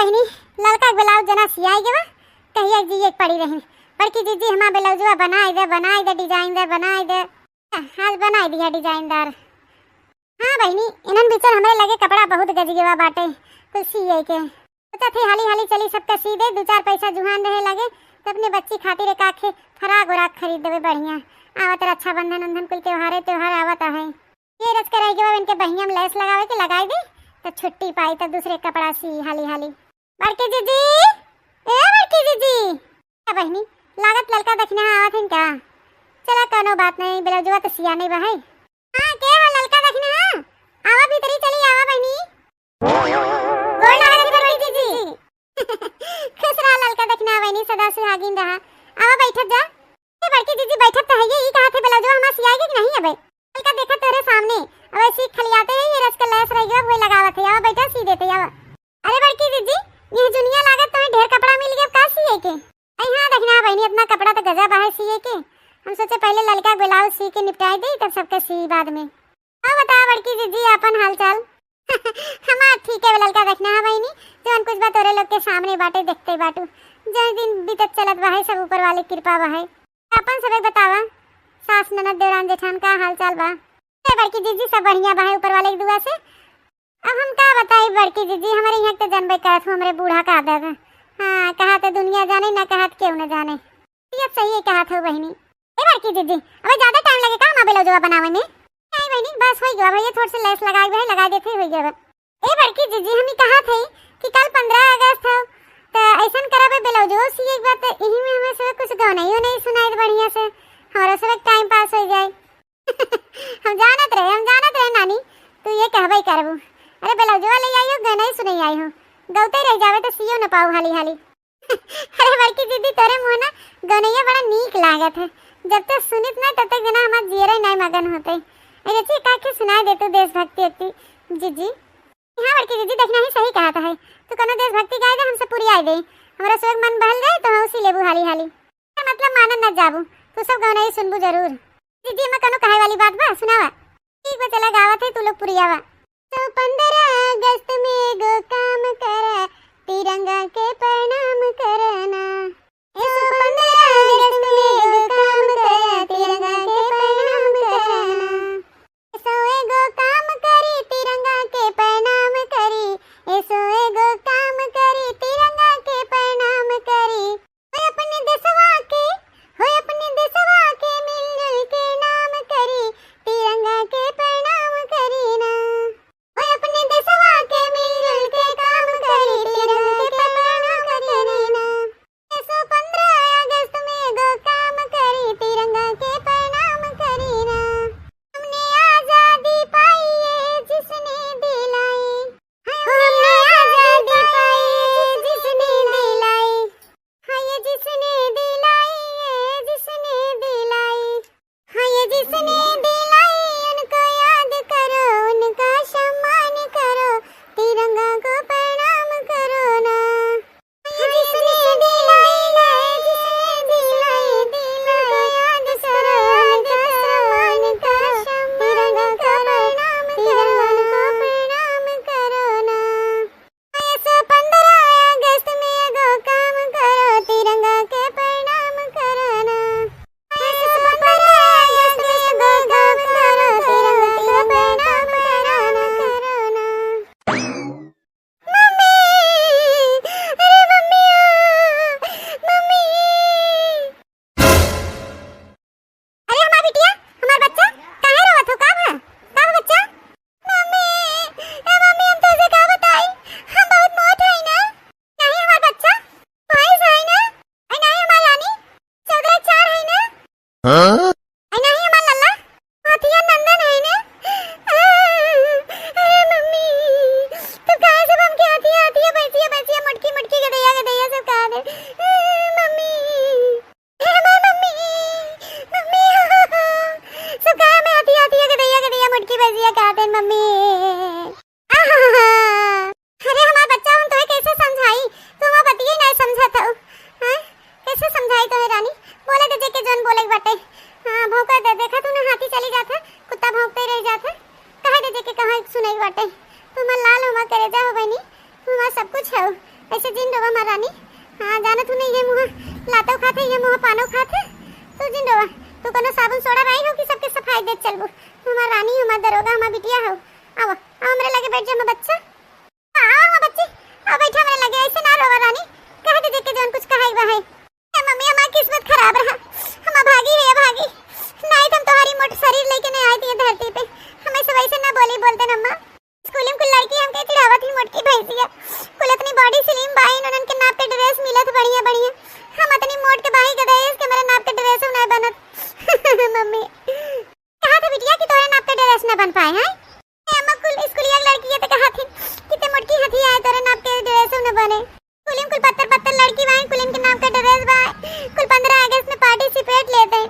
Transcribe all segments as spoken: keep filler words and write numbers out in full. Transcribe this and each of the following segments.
बहिनी, ललका के ब्लाउज जना सियाई गवा, कहिया जिए के पड़ी रही। बड़की जिज्जी, हमार ब्लाउजवा बनाई दे, बनाई दे, डिजाइनदार बनाई दे। आज बनाई दिया डिजाइनदार। हाँ बहिनी, इन्हन बिचर हमरे लगे कपड़ा बहुत गजगेवा बाटे, कुल सिए के। सोचा थे हाली हाली चली सबका सी दे, दो चार पैसा जुहान रहे लगे, तो अपने बच्ची खातिर एक आखे फराक उराक खरीद देवे बढ़िया। आवत रक्षाबंधन उंधन कुल त्योहारे त्योहार आवत आहे। ये रच के रह गवा, इनके बहिया में लेस लगावे के लगाई दे, तब छुट्टी पाई, तब दूसरे कपड़ा सी हाली हाली। बड़की जिज्जी, ए बड़की जिज्जी, का बहिनी, लागत ललका दखिना आवत हन का? चला, कौनो बात नहीं, ब्लाउजवा तो सिया नहीं बा है। हाँ, के हो ललका दखिना? आवा भीतरी चली, आवा बहिनी। गोड़ लागत है बड़की जिज्जी। खुश रहा ललका दखिना बहिनी, सदा सुहागिन रहा। आवा बैठत जा। ए बड़की जिज्जी, बैठत तो है ये, ई कहा थे ब्लाउजवा हमार सियाई कि नहीं अबे? ललका देखत तोरे सामने, अब ऐसी खलियाते हैं, ये रच के लेस रह गया, वही लगावत है, आवा बैठा सी देते, आवा। अरे बड़की जिज्जी, ये जुनिया लागत तुम्हें ढेर कपड़ा मिल गया, का सिए के? अरे हाँ दखिना बहिनी, इतना कपड़ा तो गजब है सिए के। हम सोचे पहले ललका ब्लाउज सी के निपटाई दे, तब सबके सी बाद में। अब बता बड़की जिज्जी अपन हाल चाल। हमार ठीक है ललका दखिना बहिनी, जौन कुछ बा तोरे लोग के सामने बाटे, देखते बाटू। जौन दिन बीतत चलत बा है, सब ऊपर वाले कृपा बा है। अपन सबे बतावा, सास ननद देवरान जेठान का हाल चाल बा? ए बड़की जिज्जी, सब बढ़िया बा है ऊपर वाले की दुआ से। अब हम का बताई बड़की जिज्जी, हमरे यहाँ के तो जनबे करत हो, हमरे बूढ़ा का आदत। हाँ, कहा तो दुनिया जाने, ना कहा तो केहू न जाने। ये सही है कहा था बहिनी। ए बड़की जिज्जी, अबे ज्यादा टाइम लगे का हमार ब्लाउजवा बनावे में? नहीं बहिनी, बस हो गया भैया, थोड़े से लेस लगाए हुए हैं, लगा देते हो गया। ए बड़की जिज्जी, हम ही कहा थे कि कल पन्द्रह अगस्त हो, तो ऐसन करबे ब्लाउजो सिए के बाद, तो यही में हमें सब कुछ गौनइयो नहीं सुनाई दे बढ़िया से, हमारा सब टाइम पास हो जाए। हम जानत रहे, हम जानत रहे नानी, तू ये कहबे करबू। अरे ब्लाउजवा ले आई हो, गौनई सुनाई आई हो, गौते रह जावे तो सियो न पाऊ हाली हाली। अरे बड़की जिज्जी, तोरे मुँह ना गौनैया बड़ा नीक लागत है। जब तक सुनित ना, तब तक जना हमार जियरे नाई मगन होते। अरे जी, का के सुनाई दे तू देशभक्ति अति जिज्जी। हाँ बड़की जिज्जी, दखिना ही सही कहा था है। तू कोनो देशभक्ति गाय दे, हमसे पूरी आए दे। हमरा स्वयं मन बहल जाए तो हम उसी लेबू हाली हाली। मतलब मानन न जाबू, तू सब गौनई सुनबू जरूर। जिज्जी, मैं कोनो कहे वाली बात बा, सुनावा। ठीक बा, चला गावत है, तू लोग पुरियावा। तो पन्द्रह अगस्त में एगो काम करा, तिरंगा के प्रणाम करना। ए सो पन्द्रह अगस्त में एगो काम करा, तिरंगा के प्रणाम करना। ए सो एगो काम करी, तिरंगा के प्रणाम करी। ए सो एगो काम करी, तिरंगा के प्रणाम करी। होय अपने देशवा के, होय अपने देशवा के मिलजुल के नाम करी, तिरंगा के प्रणाम करी ना। होय अपने देशवा के मिलजुल के काम करी, तिरंगा के प्रणाम करी ना। ए सो पन्द्रह अगस्त में एगो काम करी, तिरंगा के प्रणाम करी ना। हमने आजादी पाई है जिसने दिलाई, हमने आजादी पाई है जिसने दिलाई। हाँ, ये जिसने दिलाई, ये जिसने दिलाई। हाँ, ये जिसने दिलाई, उनको याद करो, उनका सम्मान करो, तिरंगा को प्रणाम करो ना। हाँ, ये जिसने दिलाई, ये जिसने दिलाई, दिलाई, उनको याद करो, उनका सम्मान करो, तिरंगा को प्रणाम करो ना। ए सो पन्द्रह अगस्त में एगो काम करो, तिरंगा के प्रणाम करो ना। ए सो पन्द्रह अगस्त में एगो काम करो, तिरंगा के प्रणाम करो ना। मम्मी, अरे मम्मी, मम्मी। अरे हमार बिटिया, हमार बच्चा, काहे रोवत हो? का भा? का भा बच्चा? मम्मी, ए मम्मी, हम तोसे का बताई? हम बहुत मोट हई ना। नहीं हमार बच्चा, भैंस हई ना। ए नहीं हमार रानी, चौदह चार हई ना। हाँ? ए नहीं हमार लल्ला, हथिया नंदन हई ना। अरे मम्मी, तू काहे सब हमके हथिया, हथिया, भैंसिया, भैंसिया, मोटकी, मोटकी, गदैया, गदैया सब कहा दे। मम्मी। ए हमार मम्मी, मम्मी हो, हो, हो। सब गाय में हथिया, हथिया, गदैया, गदैया, मोटकी भैंसिया कहत हन मम्मी। आहा। अरे हमार बच्चा, हम तोहे कैसे समझाई? तू हमार बतिये नहीं समझत हो। हाँ? कैसे समझाई तोहे रानी? बोले दे जेके जौन बोले के बाटे। हाँ, भौंका दे, देखा तू ना हाथी चली जात है, कुत्ता भौंकते रह जात है। कहे दे जेके कहाँ सुने के बाटे। तू हमार लाल, हमार करेजा हो बहिनी, तू हमार सब कुछ हो। ऐसे जिन रोवा हमार रानी। हाँ, जानत हूँ नहीं, ये मुँह लातो खात है, ये मुँह पानो खात है। तू जिन रोवा, तू कोनो साबुन सोडा लाई हो कि सबके सफाई देत चलबू? तू हमार रानी, हमार दरोगा, हमार बिटिया हो। आवा, आवा हमरे लगे बैठ जा, हमार बच्चा। आवा, आवा बच्ची, आवा बैठा हमरे लगे, ऐसे ना रोवा रानी। कह दे देख के जौन कुछ कहे बा है। ए मम्मी, हमार किस्मत खराब रहा, हमार भागी है भागी। नहीं तो हम तोहारी मोट शरीर लेके नहीं आई थी ये धरती पे। हमें सब ऐसे ना बोली बोलते न अम्मा। स्कूल में कुल लड़की हमके चिढ़ावत ही, मोटकी भैंसिया, कुल अपनी बॉडी स्लिम बाइन, उन्हन के नाप के ड्रेस मिलत बढ़िया बढ़िया। हम अतनी मोट के बाही गदे, इसके मेरे नाप के ड्रेस नहीं बनत। मम्मी, कहा था बिटिया कि तोरे नाप के ड्रेस न बन पाए हैं? ए अम्मा, कुल स्कूलिया के लड़की ये तो कहा थी कि ते मोटकी हथी आए, तोरे नाप के ड्रेस न बने। कुलिन कुल पत्थर पत्थर लड़की बाई, कुलिन के नाप के ड्रेस बा, कुल पंद्रह अगस्त में पार्टिसिपेट लेते हैं।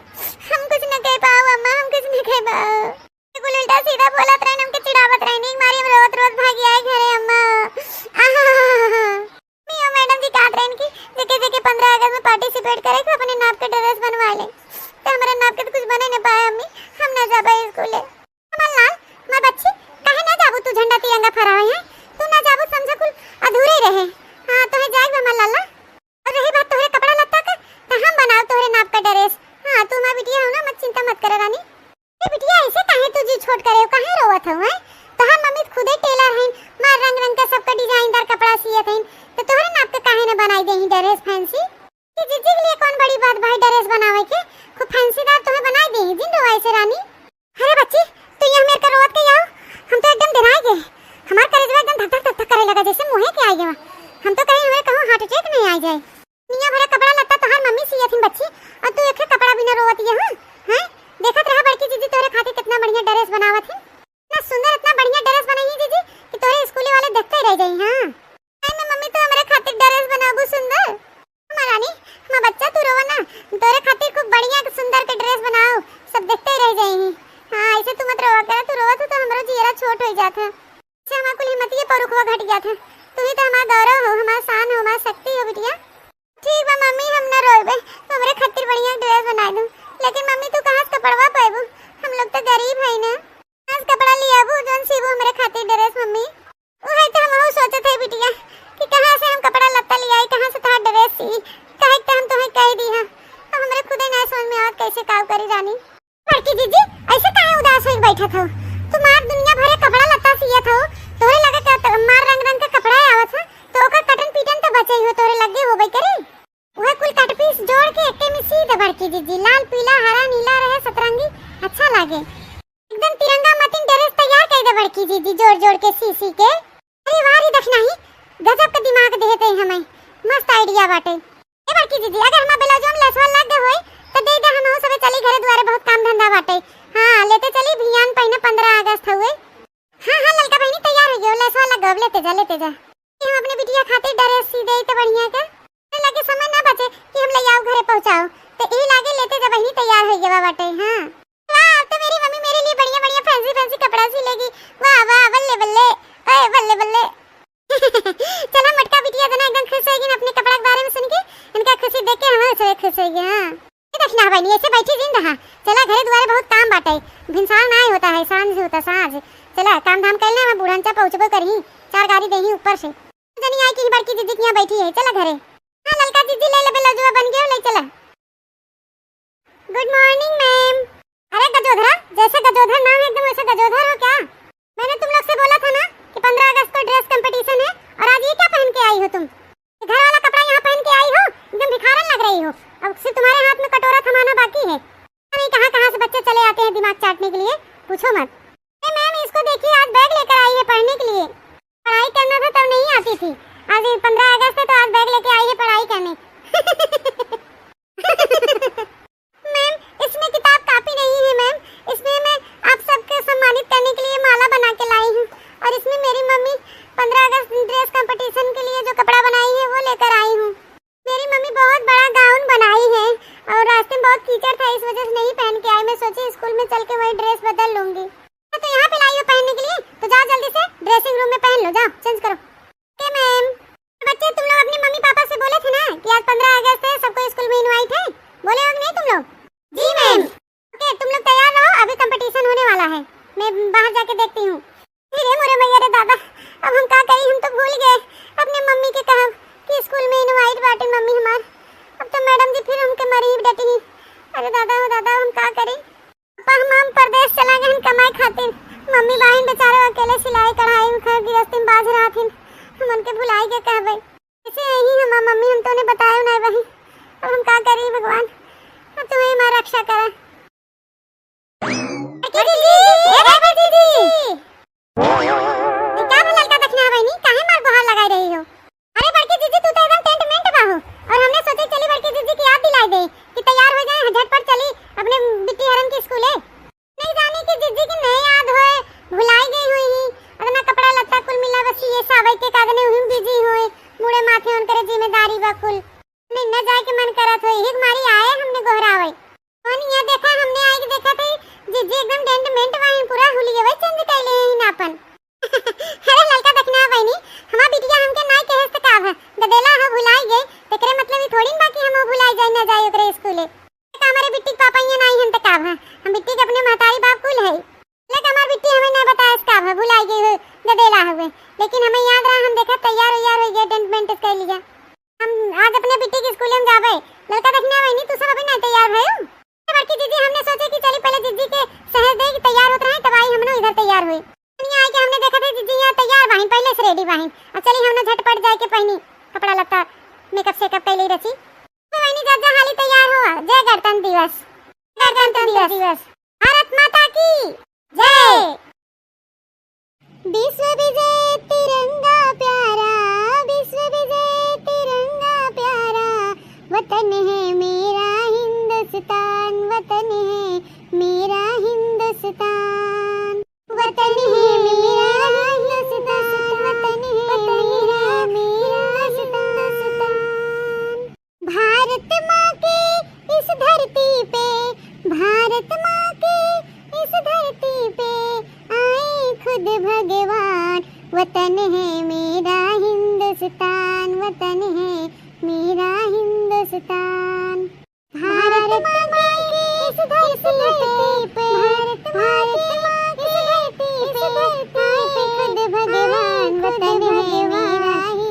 हम कुछ न कह पाओ अम्मा, हम कुछ न कह पाओ। कुल उल्टा सीधा बोलत रहे, हमके चिढ़ावत रहे, नीक मारी हम रोत रोत भागी आए घरे अम्मा। आहा। मियो मैडम जी कहत रहे कि जेके जेके पंद्रह अगस्त में पार्टिसिपेट करे के अपने नाप के ड्रेस बनवा ले, तो हमारे नाप के तो कुछ बने न पाए अम्मी, हम न जाबे स्कूले। हमार लाल, हमार बच्ची, काहे ना जाबू तू झंडा तिरंगा फहरावे हैं? तू ना जाबू समझा कुल अधूरे रहे। हाँ, तोहे जाए बा हमार लाला। और रही बात तोहरे कपड़ा लत्ता के, तो हम बनाओ तोहरे नाप का ड्रेस। हाँ, तू हमार बिटिया हो ना, मत चिंता मत करे रानी। ए बिटिया, ऐसे काहे तू जी छोट करे हो, काहे रोवत हो, हैं? तोहार मम्मी तो खुदे टेलर हैं, मार रंग रंग का सबका डिजाइनदार कपड़ा सियत हैं, तो तोहरे नाप के काहे ना बनाई देही ड्रेस फैंसी? कि जीजी के लिए कौन बड़ी बात भाई, ड्रेस बनावे के, खूब फैंसीदार तोहे बनाई देही, जिन रोवा ऐसे रानी। अरे बच्ची, तू यहाँ मेरे का रोवत के आओ, हम तो एकदम डराए गए। हमार करेजवा एकदम धक धक धक धक करे लगा, जैसे मुँहे के आए गवा। हम तो कहीं हमारे कहूँ हार्ट अटैक नहीं आ जाए। दुनिया भरे कपड़ा लत्ता तोहार मम्मी सियत हिन बच्ची, और तू एक कपड़ा बिना रोवत ये, हाँ? हैं? देखत रहा बड़की जीजी तोहरे खातिर कितना बढ़िया ड्रेस बनावत हिन। इतना सुंदर, इतना बढ़िया ड्रेस बनाई है जीजी कि तोहरे स्कूली वाले देखते ही रह जाई, हाँ। आई में मम्मी, तू हमरे खातिर ड्रेस बनाबू सुंदर? हमार रानी, हमार बच्चा, तू रोवा ना, तोरे खातिर खूब बढ़िया के सुंदर के ड्रेस बनाओ, सब देखते ही रह जाई। हाँ, ऐसे तू मत रोवा करा, तू रोवा तो, तो हमरो जियरा छोट हो जात है। अच्छा, हमार कुल हिम्मतिये परुखवा घट जात है। तू ही तो हमार गौरव हो, हमार शान हो, हमार शक्ति हो बिटिया। ठीक बा मम्मी, हम ना रोइबे, तू हमरे खातिर बढ़िया ड्रेस बनाई दू। लेकिन मम्मी, तू कहाँ से कपड़वा पैबू? हम लोग तो गरीब है ना। कहाँ से कपड़ा लियाबू जौन सीबू हमरे खातिर ड्रेस मम्मी? उहे तो हमहू सोचत है बिटिया कि कहाँ से हम कपड़ा लत्ता लियाई, कहाँ से तोहार ड्रेस सी, काहे के हम तोहे कह दी हा। अब हमरे खुदे ना समझ में आवत कैसे काव करी रानी। बड़की जीजी, ऐसे काहे उदास होके बैठत हो? तुम्हार दुनिया भरे कपड़ा लत्ता सियत हो, तोहरे लगे का त-, मार रंग रंग के कपड़ा आवत है, तो ओकर कटन पीटन तो बचे ही हो, तोहरे लगे होबे करे। उहे कुल कट पीस जोड़ के एके में सी दे बड़की जीजी, लाल पीला हरा नीला रहे सतरंगी, अच्छा लागे। एकदम तिरंगा मतिन ड्रेस तैयार कर दे बड़की जीजी, जोड़ जोड़ के सी सी के। अरे वाह रे दखिनाही, गजब का दिमाग देहे ते हमें, मस्त आइडिया बाटे। ए बड़की जीजी, अगर हमार ब्लाउजवा में लेसवा लग गए होई, तो दे दे, हम सबे चली घरे दुआरे, बहुत काम धंधा बाटे। हाँ, लेते चली, भियान पहिने पंद्रह अगस्त हुए। हाँ, हाँ, ललका बहिनी, तैयार हो गयो, लेसवा लग गयो, लेते जा, लेते जा। कि हम अपने बिटिया खातिर ड्रेस सी दे तो बढ़िया के। तो लगे समय ना बचे कि हम ले आओ घरे पहुँचाओ, तो यही लागे लेते जा बहिनी, तैयार हो गया बाटे। हाँ। वाह, अब तो मेरी मम्मी मेरे लिए बढ़िया बढ़िया फैंसी फैंसी कपड़ा सी लेगी। वाह, वाह, बल्ले बल्ले, ओए बल्ले बल्ले। चला मोटका बिटिया जना एकदम खुश होगी ना अपने कपड़ा के बारे में सुन के, इनका खुशी देख के हम सब खुश होगी। हाँ। ये देखना है बहनी, ऐसे बैठी जिन रहा। चला घरे दुआरे बहुत काम बाटे, भिनसार ना होता है, सांझ होता सांझ। चला काम धाम कर ले, हम बूढ़न चा पहुँचबो करही, चार गारी देही ऊपर से। जनी आई कि बड़की दीदी के यहाँ बैठी है, चला घरे। हाँ ललका दीदी, ले ले ब्लाउजवा बन गयो, ले चला। गुड मॉर्निंग मैम। अरे गजोधरा, जैसे गजोधर नाम है एकदम वैसे गजोधर हो क्या? मैंने तुम लोग से बोला था ना कि पंद्रह अगस्त को ड्रेस कंपटीशन है, और आज ये क्या पहन के आई हो तुम? ये घर वाला कपड़ा यहाँ पहन के आई हो, एकदम भिखारन लग रही हो। अब सिर्फ तुम्हारे हाथ में कटोरा थमाना बाकी है। नहीं, कहाँ कहाँ से बच्चे चले आते हैं दिमाग चाटने के लिए, पूछो मत। ए मैम, इसको देखिए, आज बैग लेकर आई है पढ़ने के लिए। पढ़ाई करना था तब नहीं आती थी, आज पंद्रह अगस्त है तो आज बैग लेके आई है पढ़ाई करने। मैम, इसमें किताब कॉपी नहीं है मैम, इसमें मैं आप सबको सम्मानित करने के लिए माला बना के लाई हूँ, और इसमें मेरी मम्मी पंद्रह अगस्त ड्रेस कंपटीशन के लिए जो कपड़ा बनाई है वो लेकर आई हूँ। मेरी मम्मी बहुत बड़ा गाउन बनाई है और रास्ते में बहुत कीचड़ था, इस वजह से नहीं पहन के आई। मैं सोची स्कूल में चल के वही ड्रेस बदल लूंगी। हाँ, तो यहाँ पे लाई हो पहनने के लिए, तो जाओ जल्दी से ड्रेसिंग रूम में पहन लो, जाओ चेंज करो। ओके मैम। बच्चे, तुम लोग अपने मम्मी पापा से बोले थे ना कि आज पंद्रह अगस्त है, सबको स्कूल में इनवाइट है, बोले हो कि नहीं तुम लोग? जी मैम। ओके, तुम लोग तैयार रहो, अभी कंपटीशन होने वाला है, मैं बाहर जाके देखती हूँ। अरे मोरे मैया रे दादा, अब हम का करी, हम तो भूल गए अपने मम्मी के कहब। भुलाई के कहबे। ऐसे यही हमार मम्मी, हम तोने बतायो ना बहिन। अब हम का करी भगवान, अब तू ही हमार रक्षा करा। बड़की जीजी, ए बड़की जीजी। ई का भा ललका दखिना बहिनी, काहे मार गोहार लगाई रही हो? अरे बड़की जीजी, तू तो एकदम टेंट मेंट बा हो। और हमने सोचे चली बड़की जीजी की याद दिलाई दे कि तैयार हो जाए, झटपट चली अपने बिट्टी हरन के स्कूले। नहीं जाने कि जीजी की नहीं याद होए, भुलाई गई हुई ही। अतना कपड़ा लत्ता कुल मिला बस ये सावई के कागने हुई बिजी होए, मुड़े माथे उनकरे जिम्मेदारी बा कुल। नहीं न जाए के मन करत होई, हिक मारी आए हमने गोहरावे। कौन ये देखा, हमने आए के देखा थे, जीजी एकदम डेंट मेंट वाही पूरा हुलियवे चेंज कैले हैं ना अपन। अरे ललका दखिना बहिनी, हमार बिटिया हमके नाई कहे से का भा, गदेला हो भुलाई गए, तेकरे मतलब ई थोड़ी बा कि हम भुलाई जाए ना जाए ओकरे स्कूले। का हमारे बिट्टी के पापा ये नाई हन त का भा, हम बिट्टी के अपने महतारी बाप कुल है। लेकिन हमार बिट्टी हमें ना बताए से का भा, भुलाई गई हो, गदेला हुए, लेकिन हमें याद रहा, हम देखा तैयार उयार हो गए, डेंट मेंट कर लिया। हम आज अपने बिट्टी के स्कूले में जाबे। ललका दखिना बहिनी, तू सब अभी नहीं तैयार भयो? बड़की जीजी, हमने सोचे कि चली पहले जीजी के सहज दे कि तैयार होत रहे, तब आई हमनो इधर तैयार हुई। दुनिया आके हमने देखा थे जीजी यहाँ तैयार बाहिन, पहले से रेडी बाहिन। अब चली हमने झटपट जाए के पहनी कपड़ा लत्ता, मेकअप सेकअप कैले रची। तो बहिनी जा जा हाली तैयार हो, जय गणतंत्र दिवस, गणतंत्र दिवस, भारत माता की जय। विश्व विजय तिरंगा प्यारा, विश्व विजय तिरंगा प्यारा, वतन है मेरा हिंदुस्तान, वतन है मेरा हिंदुस्तान, वतन है मेरा हिंदुस्तान, वतन है मेरा हिंदुस्तान। भारत माँ के इस धरती पे, भारत माँ के इस धरती पे आए खुद भगवान। वतन है मेरा हिंदुस्तान, वतन है मेरा हिंदुस्तान। भारत माँ के इस धरती पे, भारत माँ के इस धरती पे आए खुद भगवान। वतन है मेरा,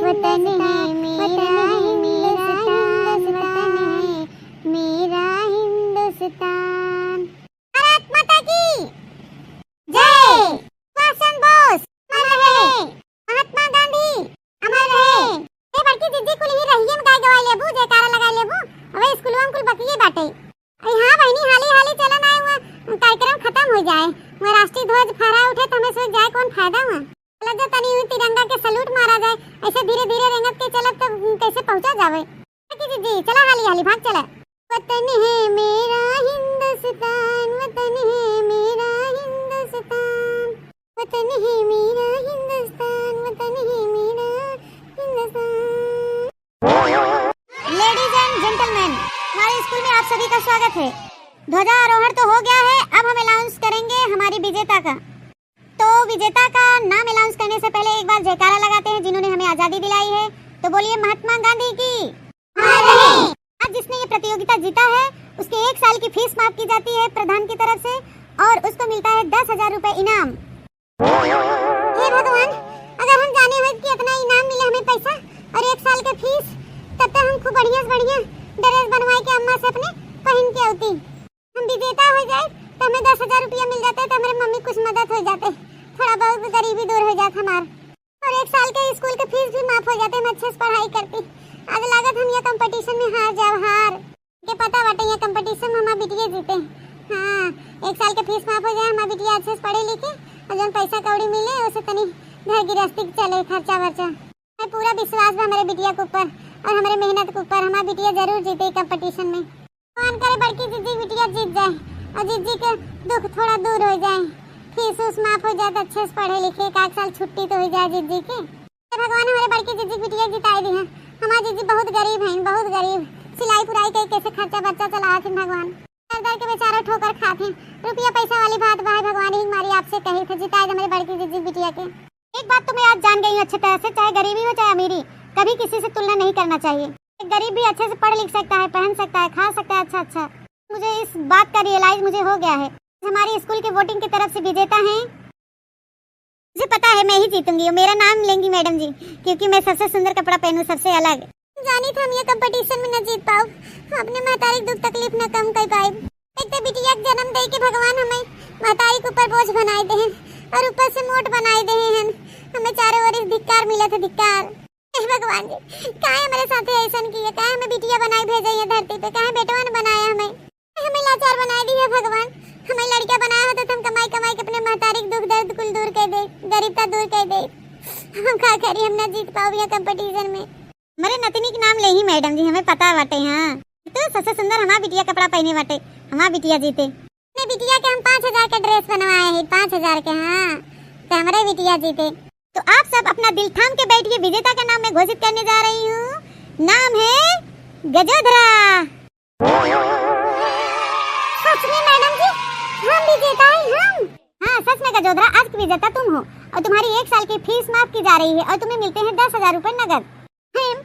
वतन है मेरा हिंदुस्तान, वतन है मेरा हिंदुस्तान। भारत माता की जय। सुभाष चंद्र बोस अमर रहे, महात्मा गांधी अमर रहे। ए बड़की जीजी, कुल ही रहिए में गाय गवाई लेबू, जयकारा लगाई लेबू। अबे स्कूलवा में कुल बकिए बाटे। अरे हाँ बहिनी, हाली हाली चला ना, हुआ कार्यक्रम खत्म हो जाए, हुआ राष्ट्रीय ध्वज फहराए उठे तो हमें सोच जाए कौन फायदा हुआ। चला जा तनी हुई तिरंगा के सलूट मारा जाए, ऐसे धीरे धीरे रेंगत के चलब तो कैसे पहुँचा जावे। बड़की जीजी चला हाली हाली भाग चला। वतन है मेरा हिंदुस्तान, वतन है मेरा हिंदुस्तान, वतन है मेरा हिंदुस्तान, वतन है मेरा हिंदुस्तान। Ladies and gentlemen, हमारे स्कूल में आप सभी का स्वागत है। ध्वजारोहण तो हो गया है, अब हम अनाउंस करेंगे हमारी विजेता का। तो विजेता का नाम अनाउंस करने से पहले एक बार जयकारा लगाते हैं, जिन्होंने हमें आजादी दिलाई है। तो बोलिए महात्मा गांधी की। आज जिसने ये प्रतियोगिता जीता है, उसके एक साल की फीस माफ की जाती है प्रधान की तरफ से और उसको मिलता है दस हजार रुपए इनाम। हे भगवान, अगर हम जाने होइत कि इतना इनाम मिले हमें पैसा और एक साल के फीस, तब तो हम खूब बढ़िया से बढ़िया ड्रेस बनवाए के अम्मा से अपने पहन के आती। हम विजेता हो जाए तो हमें दस हजार रुपया मिल जाते तो हमारे मम्मी कुछ मदद हो जाते, थोड़ा बहुत गरीबी दूर हो जात हमार। और एक साल के स्कूल के फीस भी माफ हो जाते, हम अच्छे से पढ़ाई करती। आज लागत हम ये कंपटीशन में हार जाओ, हार। के पता बाटे ये कंपटीशन में हमार बिटिया जीते। हाँ, एक साल के फीस माफ हो जाए, हमार बिटिया अच्छे से पढ़े लिखे और जौन पैसा कौड़ी मिले उसे तनी घर गृहस्थी के चले, खर्चा वर्चा। हमें पूरा विश्वास बा हमारे बिटिया के ऊपर और हमारे मेहनत के ऊपर। हमार बिटिया जरूर जीते कंपटीशन में। भगवान करे बड़की जीजी बिटिया जीत जाए और जीजी के दुख थोड़ा दूर हो जाए, फीस उस माफ हो जाए, अच्छे से पढ़े लिखे, एक आध साल छुट्टी तो हो जाए जीजी के। हे भगवान, हमारे बड़की जीजी बिटिया जिताई दी है। हमार जीजी बहुत गरीब हैं, बहुत गरीब, सिलाई पुराई के कैसे खर्चा बर्चा चलावत हैं भगवान। दर दर के बेचारा ठोकर खात हैं, रुपया पैसा वाली बात बा, भगवान ही मारी आपसे कही थे जिताई दे हमारे बड़की जीजी बिटिया के। एक बात तो मैं आज जान गई हूँ अच्छे तरह से, चाहे गरीबी हो चाहे अमीरी, कभी किसी से तुलना नहीं करना चाहिए। एक गरीब भी अच्छे से पढ़ लिख सकता है, पहन सकता है, खा सकता है अच्छा अच्छा। मुझे इस बात का रियलाइज मुझे हो गया है। हमारी स्कूल के वोटिंग की तरफ से विजेता हैं, मुझे पता है मैं ही जीतूंगी, मेरा नाम लेंगी मैडम जी, क्योंकि मैं सबसे सुंदर कपड़ा पहनूं, सबसे अलग। जानी था हम ये कंपटीशन में न जीत पाओ, अपने महतारी के दुख तकलीफ न कम कर पाए। एक तो बिटिया के जन्म दे के भगवान हमें महतारी के ऊपर बोझ बनाए दे हैं और ऊपर से मोट बनाए दे हैं। हमें चारों ओर से धिक्कार मिला था, धिक्कार। हे भगवान जी, काहे हमरे साथे ऐसन किए? काहे हमें बिटिया बनाई भेजे ये धरती पे? काहे बेटवा न बनाया हमें? हमें लाचार बनाए दिए भगवान। हमें लड़का बनाया होता तो हम कमाई कमाई के अपने महतारी के दुख दर्द कुल दूर कर दे, गरीबता दूर कर दे। हम का करी, हम ना जीत पाओ यहाँ कंपटीशन में। हमरे नतिनी के नाम ले ही मैडम जी, हमें पता बाटे। हाँ, तू सबसे सुंदर हमार बिटिया कपड़ा पहने बाटे, हमार बिटिया जीते। अपने बिटिया के हम पाँच हजार के ड्रेस बनवाए हैं, पाँच हजार के। हाँ, तो हमरे बिटिया जीते। तो आप सब अपना दिल थाम के बैठिए, विजेता का नाम मैं घोषित करने जा रही हूँ। नाम है गजोधरा। सच में मैडम जी, हम विजेता हैं हम। हाँ, सच में गजोधरा, आज की विजेता तुम हो और तुम्हारी एक साल की फीस माफ की जा रही है और तुम्हें मिलते हैं दस हजार रुपए नगद। मैम,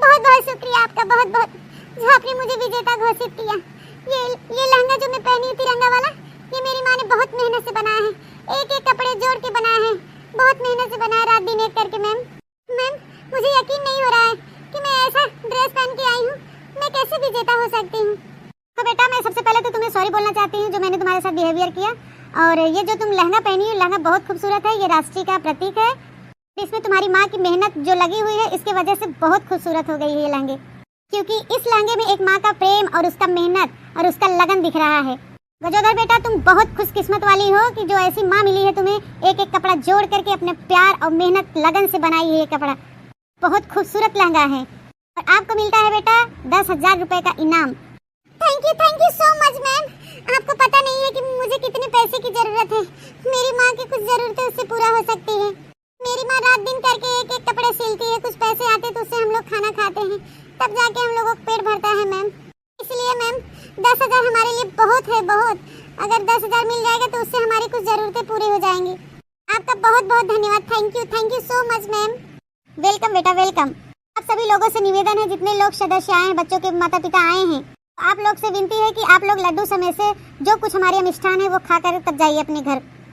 बहुत बहुत शुक्रिया आपका, बहुत बहुत, जो आपने मुझे विजेता घोषित किया। ये, ये लहंगा जो मैं पहनी हूँ तिरंगा वाला, ये मेरी माँ ने बहुत मेहनत से बनाया है, एक एक कपड़े जोड़ के बनाया है, बहुत मेहनत से बनाया, रात दिन एक करके। मैम, मैम, मुझे यकीन नहीं हो रहा है कि मैं ऐसा ड्रेस पहन के आई हूँ, मैं कैसे विजेता हो सकती हूँ? तो बेटा, मैं सबसे पहले तो तुम्हें सॉरी बोलना चाहती हूँ जो मैंने तुम्हारे साथ बिहेवियर किया। और ये जो तुम लहंगा पहनी हो, लहंगा बहुत खूबसूरत है, ये राष्ट्रीय का प्रतीक है। इसमें तुम्हारी माँ की मेहनत जो लगी हुई है, इसकी वजह से बहुत खूबसूरत हो गई है ये लहंगे, क्योंकि इस लहंगे में एक माँ का प्रेम और उसका मेहनत और उसका लगन दिख रहा है। गजोधर बेटा, तुम बहुत खुशकिस्मत वाली हो कि जो ऐसी माँ मिली है तुम्हें, एक एक कपड़ा जोड़ करके अपने प्यार और मेहनत लगन से बनाई है ये कपड़ा। बहुत खूबसूरत लहंगा है और आपको मिलता है बेटा दस हजार रुपए का इनाम। Thank you, thank you so much मैम। आपको पता नहीं है कि मुझे कितने पैसे की जरूरत है। मेरी माँ की कुछ जरूरतें उससे पूरा हो सकती है। मेरी माँ रात दिन करके एक एक कपड़े सिलती है, कुछ पैसे आते तो उससे हम लोग खाना खाते हैं, तब जाके हम लोगों का पेट भरता है मैम। इसलिए मैम, दस हजार हमारे लिए बहुत है, बहुत। अगर दस हजार मिल जाएगा तो उससे हमारी कुछ जरूरतें पूरी हो जाएंगी। आपका बहुत बहुत धन्यवाद। Thank you, thank you so much मैम। Welcome बेटा, welcome। आप सभी लोगों से निवेदन है, जितने लोग सदस्य आए हैं, बच्चों के माता पिता आए हैं, आप लोग से विनती है कि आप लोग लड्डू समय से जो कुछ हमारे अनुष्ठान है वो खा कर तब जाइए अपने घर।